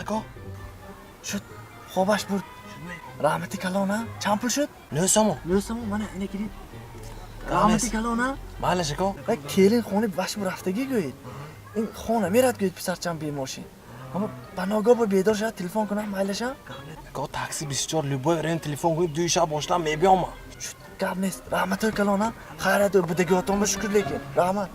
Ако. Шуд, хобаш бурд. Раҳмати калон, а? Чанд пул шуд? 9 сомон. 9 сомон, мана ина гиред. Раҳмати калон, а? Майлаш, ако. Ва келин хони башбу рафтагӣ гӯед. Ин хона мерад, гӯед, писарчам беморшин. Аммо ба ногоҳ бо бедор шавад, телефон кунам, майлашам? Ако, такси 24, любой время телефон кунед, 2 шаб бошдам, мебиём ман. Шуд, гап нест. Раҳматои калон, а? Хайрат, будагиотон ба шукр, лекин. Раҳмат.